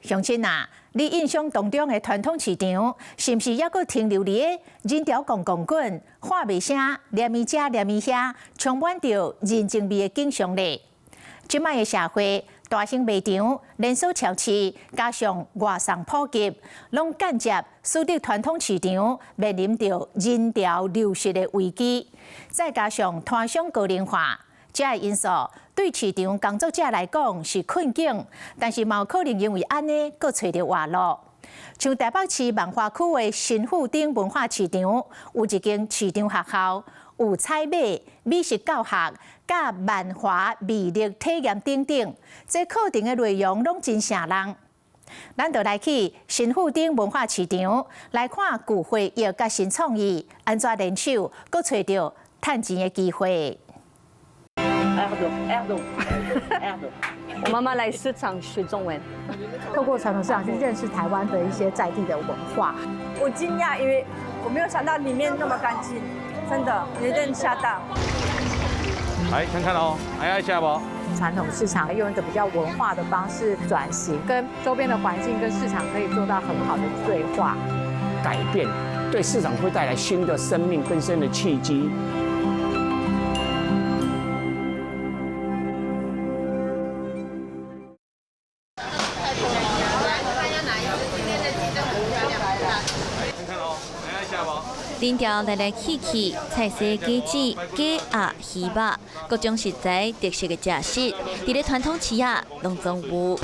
鄉親啊，你印象當中的傳統市場，是毋是猶閣停留佇咧人潮滾滾滾、喊賣聲、連咪遮連咪遐，充滿著人情味的景象咧？這擺的社會，大型賣場、連鎖超市，加上外送普及，攏間接使得傳統市場面臨著人潮流失的危機。再加上攤商高齡化，這个因素對市場工作者來講是困境，但是嘛有可能因為按呢，閣揣著活路。像台北市萬華區的新富町文化市場，有一間市場學校，有採買、美食教學、佮萬華魅力體驗等等，這課程的內容攏真穡人。咱就來去新富町文化市場來看舊回憶佮新創意，按怎聯手，閣揣著趁錢的機會。我媽媽來市場學中文，透過傳統市場去認識台灣的一些在地的文化。我驚訝，因為我沒有想到裡面那麼乾淨，真的有點嚇到。來看看哦，還愛吃無？傳統市場用一個比較文化的方式轉型，跟周邊的環境跟市場可以做到很好的對話。改變對市場會帶來新的生命跟新的契機。人潮來來去去，菜色、雞子、雞鴨、魚肉，各種食材特色的食食，佇咧傳統市仔攏總有。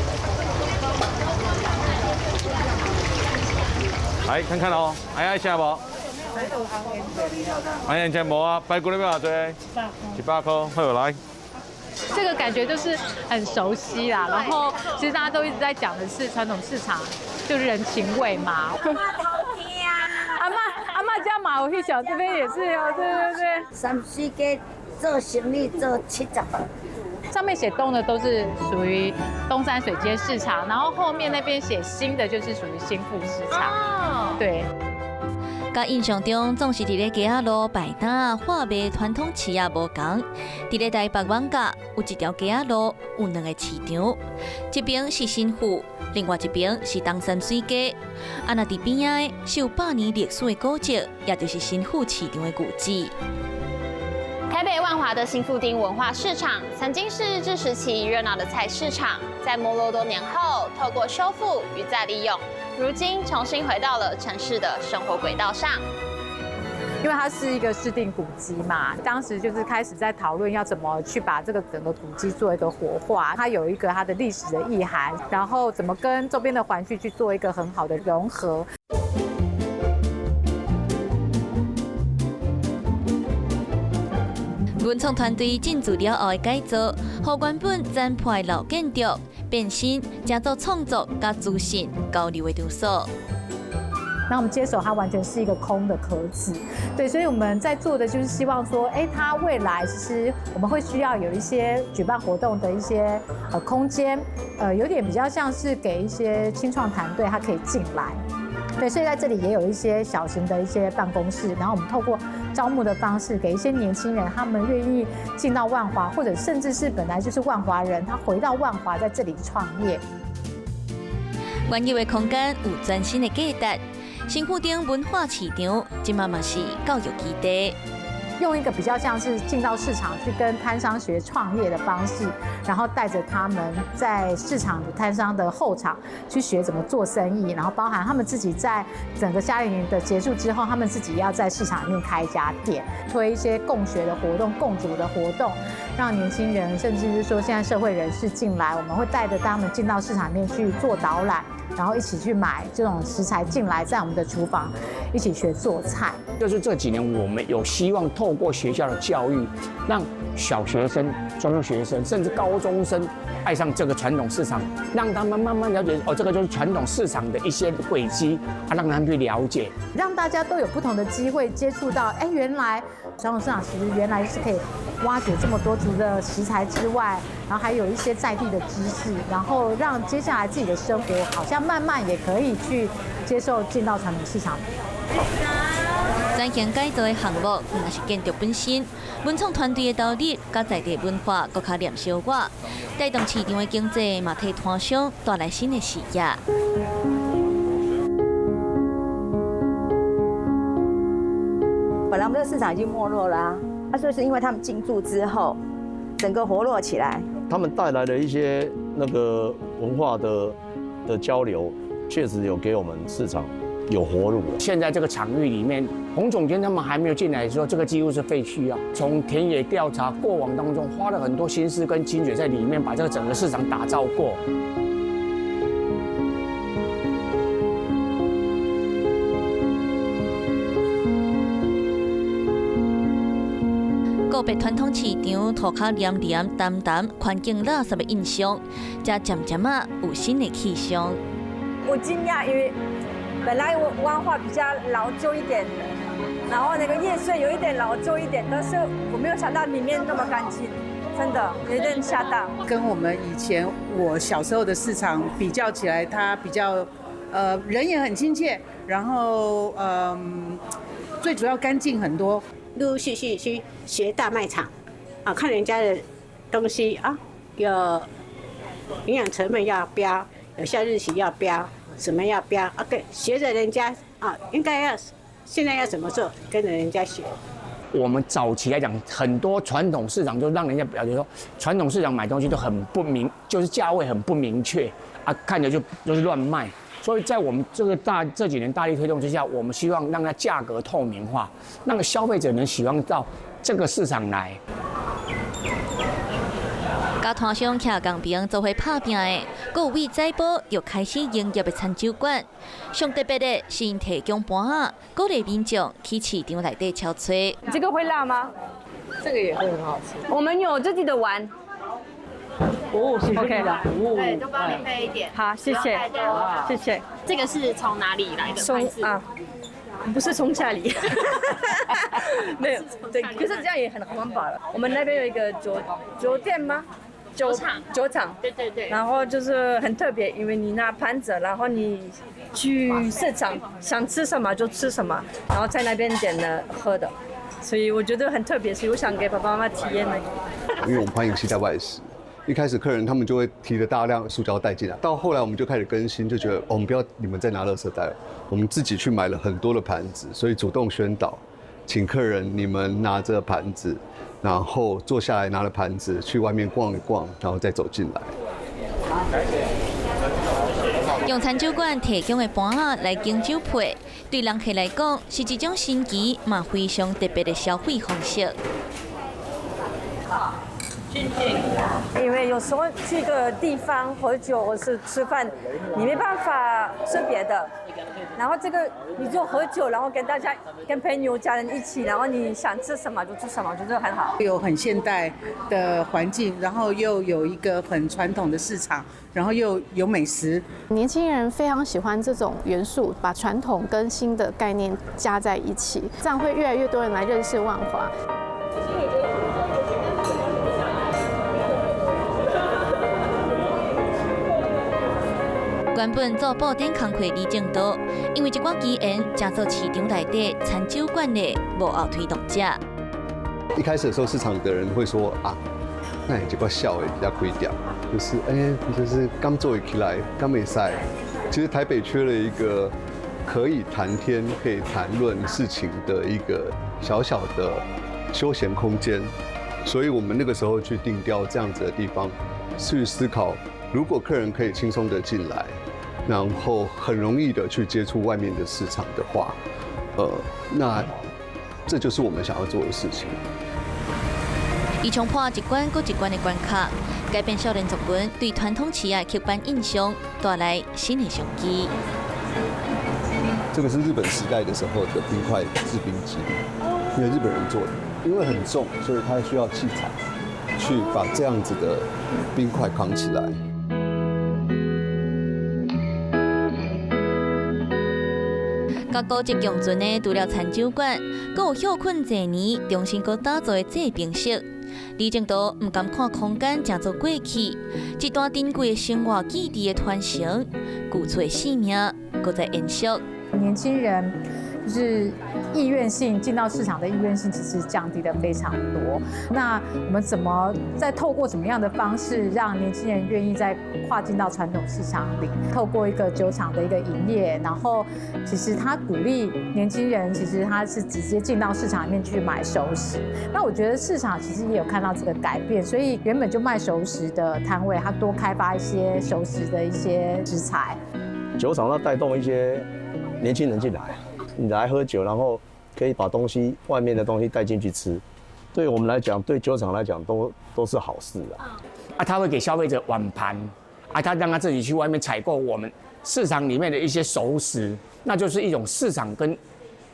來看看哦，還愛吃無？愛吃無啊？排骨你欲偌濟？100塊，好來。這個感覺就是很熟悉啦，然後其實大家都一直在講的是傳統市場，就是人情味嘛。阿嬤，阿嬤家嘛有彼小，這邊也是哦，對對對。三水街做生意做70。上面寫東的都是屬於東山水街市場，然後後面那邊寫新的就是屬於新富市場。哦，對。佮印象中總是佇咧街仔路擺攤販賣傳統市仔無仝，佇咧台北艋舺有一條街仔路有兩个市場，一邊是新富，另外一邊是東山水街。啊，若佇邊仔的是有100年歷史的古蹟，也就是新富市場的舊址。台北萬華的新富町文化市場，曾經是日治時期熱鬧的菜市場，在沒落多年後，透過修復與再利用，如今重新回到了城市的生活軌道上。因為它是一個市定古蹟嘛，當時就是開始在討論要怎麼去把這個整個古蹟做一個活化，它有一個它的歷史的意涵，然後怎麼跟周邊的環境去做一個很好的融合。文創團隊進駐了後的改造，予原本殘破的老建築變身，成做創作佮資訊交流的場所。那我們接手，它完全是一個空的殼子，對，所以我們在做的就是希望說，哎，它未來其實我們會需要有一些舉辦活動的一些空間，有點比較像是給一些青創團隊，它可以進來，對，所以在這裡也有一些小型的一些辦公室，然後我們透過招募的方式，給一些年輕人，他們願意進到萬華，或者甚至是本來就是萬華人，他回到萬華在這裡創業。原有的空間有全新的價值。新富町文化市場，這馬嘛是教育基地。用一個比較像是進到市場去跟攤商學創業的方式，然後帶着他們在市場的攤商的後場去學怎麼做生意，然後包含他們自己在整個夏令營的結束之後，他們自己要在市場裡面開一家店，推一些共學的活動、共組的活動，讓年輕人甚至是說現在社會人士進來，我們會帶着他們進到市場裡面去做導覽，然後一起去買這種食材進來，在我們的廚房一起學做菜。就是這幾年，我們有希望透過學校的教育，讓小學生、中學生甚至高中生愛上這個傳統市場，讓他們慢慢了解哦，這個就是傳統市場的一些軌跡啊，讓他們去了解，讓大家都有不同的機會接觸到，哎，原來傳統市場其實原來是可以挖掘這麼多除了食材之外，然後還有一些在地的知識，然後讓接下來自己的生活好像慢慢也可以去接受進到傳統市場。轉型改造的項目，毋但是建築本身，文創團隊的投入，佮在地文化閣較連相活，帶動市場的經濟，嘛替攤商帶來新的視野。本來我們這個市場已經沒落啦，啊，所以是因為他們進駐之後，整個活絡起來。他們帶來了一些那個文化的交流，確實有給我們市場有活路。現在這個場域裡面，洪總監他們還沒有進來的時候，這個幾乎是廢墟啊。從田野調查過往當中，花了很多心思跟精髓在裡面，把這個整個市場打造過。告別傳統市場塗跤黏黏澹澹、環境垃圾的印象，才漸漸仔有新的氣象。我驚訝，因為本來我萬華比較老舊一點，然後那個夜市有一點老舊一點，但是我沒有想到裡面那麼乾淨，真的有點嚇到。跟我們以前我小時候的市場比較起來，它比較，人也很親切，然後最主要乾淨很多。陸陸續續去學大賣場，啊，看人家的東西啊，有營養成分要標，有效日期要標，什麼要標啊？對，學着人家啊，應該要現在要怎麼做，跟着人家學。我們早期來講，很多傳統市場就讓人家表覺說，傳統市場買東西都很不明，就是價位很不明確啊，看着就是亂賣。所以在我們這個這幾年大力推動之下，我們希望讓它價格透明化，讓消費者能喜歡到這個市場來。佮攤商徛仝爿做伙拍拚的，閣有為宰寶就開始營業的餐酒館。上特別的是𪜶提供盤仔，鼓勵民眾去市場內底敲揣。這個會辣嗎？這個也會很好吃。我們有自己的碗。哦，OK 的，對，都幫你備一點。好，謝謝，謝謝。這個是從哪裡來的牌子啊？不是從家裡，沒有，對，可是這樣也很環保了。我們那邊有一個酒店嗎？酒廠，酒廠，對對對。然後就是很特別，因為你拿盤子，然後你去市場想吃什麼就吃什麼，然後在那邊點了喝的，所以我覺得很特別，所以我想給爸爸媽媽體驗那個。因為我們歡迎攜帶外食。一開始客人他們就會提着大量塑膠袋進來，到後來我們就開始更新，就覺得我們不要你們再拿垃圾袋了，我們自己去買了很多的盤子，所以主動宣導，請客人你們拿着盤子，然後坐下來拿了盤子去外面逛一逛，然後再走進來。用餐酒館提供的盤仔來敬酒配，對人客來講是一種新奇嘛非常特別的消費方式。因為有時候去個地方喝酒或是吃飯，你沒辦法吃別的，然後這個你就喝酒，然後跟大家、跟朋友、家人一起，然後你想吃什麼就吃什麼，覺得很好。有很現代的環境，然後又有一個很傳統的市場，然後又有美食。年輕人非常喜歡這種元素，把傳統跟新的概念加在一起，這樣會越來越多人來認識萬華。原本做布展工課李正道，因為一寡機緣，成做市場內底餐酒館的幕後推動者。一開始的時候，市場的人會說啊，那你這個笑的比較虧點，就是就是剛做起來，剛沒賽。其實台北缺了一個可以談天、可以談論事情的一個小小的休閒空間，所以我們那個時候去定調這樣子的地方，去思考，如果客人可以輕鬆的進來，然後很容易的去接觸外面的市場的話，那這就是我們想要做的事情。伊衝破一關閣一關的關卡，改變少年族群對傳統市的刻板印象，帶來新的商機。這個是日本時代的時候的冰塊製冰機，因為日本人做的，因為很重，所以它需要器材去把這樣子的冰塊扛起來。佮高級共存的，除了餐酒館，閣有歇睏濟年重新閣打造的製冰室。李正道毋甘看空間成做過去，這段珍貴的生活記憶的傳承，舊厝的生命閣在延續。年輕人就是意愿性进到市场的意愿性其实降低的非常多。那我们怎么再透过怎么样的方式，让年轻人愿意再跨进到传统市场里？透过一个酒厂的一个营业，然后其实他鼓励年轻人，其实他是直接进到市场里面去买熟食。那我觉得市场其实也有看到这个改变，所以原本就卖熟食的摊位，他多开发一些熟食的一些食材。酒厂它带动一些年轻人进来，你来喝酒，然后可以把东西外面的东西带进去吃，对我们来讲，对酒厂来讲都是好事啊。啊，他会给消费者碗盘，啊，他让他自己去外面采购我们市场里面的一些熟食，那就是一种市场跟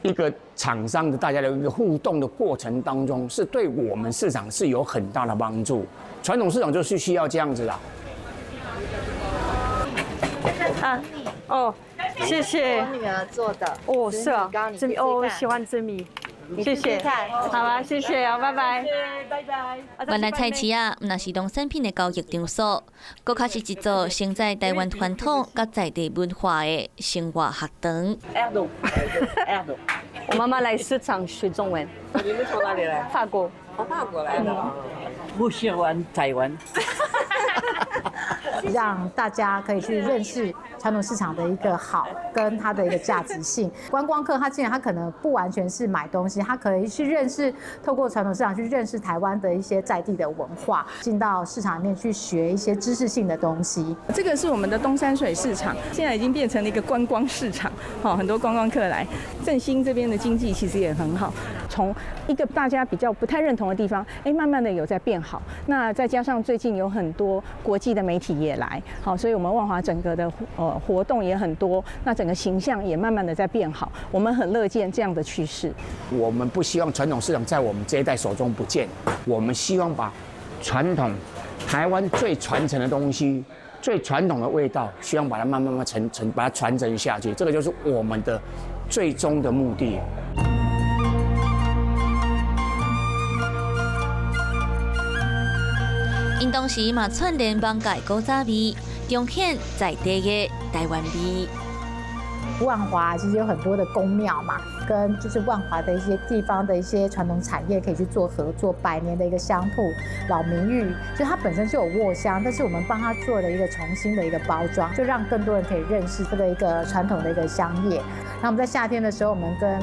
一个厂商的大家的一个互动的过程当中，是对我们市场是有很大的帮助。传统市场就是需要这样子的。啊，哦，谢谢。我女儿做的。哦，是啊，紫米，哦，我喜欢紫米。谢谢，好吧，谢谢啊，拜拜，拜拜。原来菜市仔，毋但是农产品的交易场所，阁较是一座承载台湾传统佮在地文化的生活学堂。我妈妈来市场学中文。你们从哪里来？法国。哦，法国来的。不喜欢台湾。让大家可以去认识传统市场的一个好跟它的一个价值性。观光客他进来，他可能不完全是买东西，他可以去认识，透过传统市场去认识台湾的一些在地的文化，进到市场里面去学一些知识性的东西。这个是我们的东山水市场，现在已经变成了一个观光市场，好，很多观光客来。振兴这边的经济其实也很好，从一个大家比较不太认同的地方，哎，慢慢的有在变好。那再加上最近有很多国际的媒体也来，好，所以我们万华整个的活动也很多，那整个形象也慢慢的在变好，我们很乐见这样的趋势。我们不希望传统市场在我们这一代手中不见，我们希望把传统台湾最传承的东西、最传统的味道，希望把它慢慢慢传承，把它传承下去，这个就是我们的最终的目的。𪜶同时嘛串联艋舺古早味，彰显在地的台湾味。万华其实有很多的宫庙嘛，跟就是万华的一些地方的一些传统产业可以去做合作。百年的一个香铺老名玉，就它本身就有卧香，但是我们帮它做了一个重新的一个包装，就让更多人可以认识这个一个传统的一个香业。那我们在夏天的时候，我们跟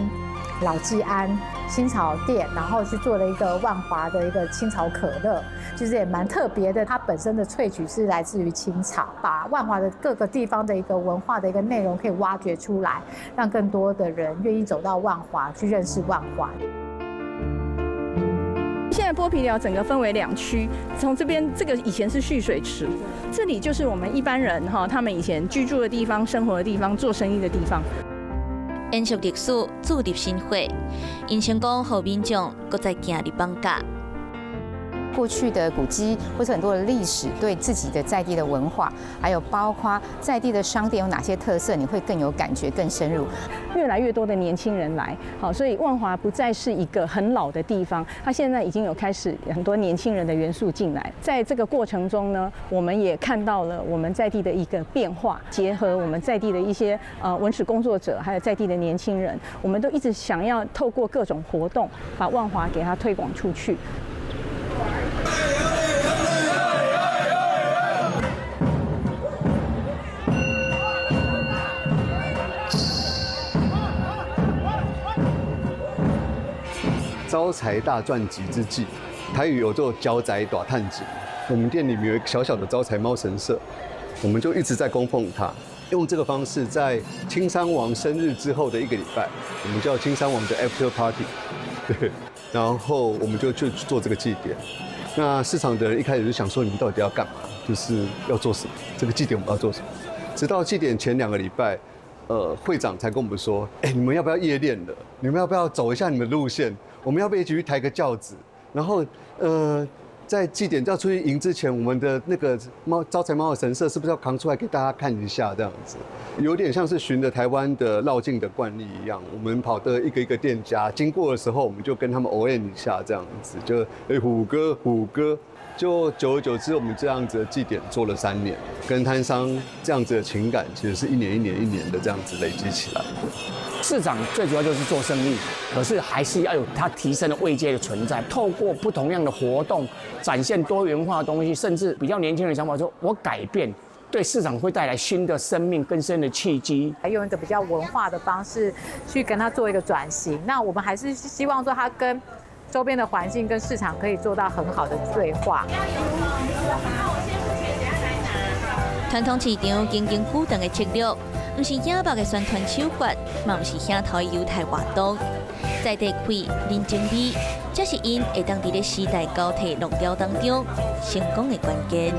老纪安青草店，然后去做了一个万华的一个青草可乐，其实也蛮特别的。它本身的萃取是来自于青草，把万华的各个地方的一个文化的一个内容可以挖掘出来，让更多的人愿意走到万华去认识万华。现在剥皮寮整个分为两区，从这边这个以前是蓄水池，这里就是我们一般人哈，他们以前居住的地方、生活的地方、做生意的地方。延续历史，注入新血，𪜶成功予民众阁再行入艋舺。过去的古迹或者很多的历史，对自己的在地的文化，还有包括在地的商店有哪些特色，你会更有感觉、更深入。越来越多的年轻人来，好，所以万华不再是一个很老的地方，它现在已经有开始很多年轻人的元素进来。在这个过程中呢，我们也看到了我们在地的一个变化，结合我们在地的一些文史工作者，还有在地的年轻人，我们都一直想要透过各种活动，把万华给它推广出去。招财大赚吉之际，台语有做招财大趁钱。我们店里面有一个小小的招财猫神社，我们就一直在供奉它。用这个方式，在青山王生日之后的一个礼拜，我们叫青山王的 After Party，对，然后我们就去做这个祭典。那市场的人一开始就想说，你们到底要干嘛？就是要做什么？这个祭典我们要做什么？直到祭典前2个礼拜，会长才跟我们说，哎，你们要不要夜练了？你们要不要走一下你们的路线？我们要不要一起去抬个轿子？然后，在祭典要出去迎之前，我们的那个猫招财猫的神社是不是要扛出来给大家看一下？这样子，有點像是循著台灣的繞境的慣例一樣，我們跑的一個一個店家經過的時候，我們就跟他們応援一下，這樣子就哎虎哥虎哥，就久而久之，我們這樣子的祭典做了3年，跟攤商這樣子的情感，其實是一年一年一年的這樣子累積起來的。市場最主要就是做生意，可是還是要有它提升的位階的存在。透過不同樣的活動，展現多元化的東西，甚至比較年輕人想法，說我改變，對市場會帶來新的生命更新的契機。用一個比較文化的方式去跟它做一個轉型。那我們還是希望說它跟周邊的環境跟市場可以做到很好的對話。傳統市場經營古董的策略，毋是野目的宣傳手法，嘛毋是鏡頭猶太活動，在地氣、人情味，才是𪜶會當佇咧時代交替浪潮當中成功的關鍵。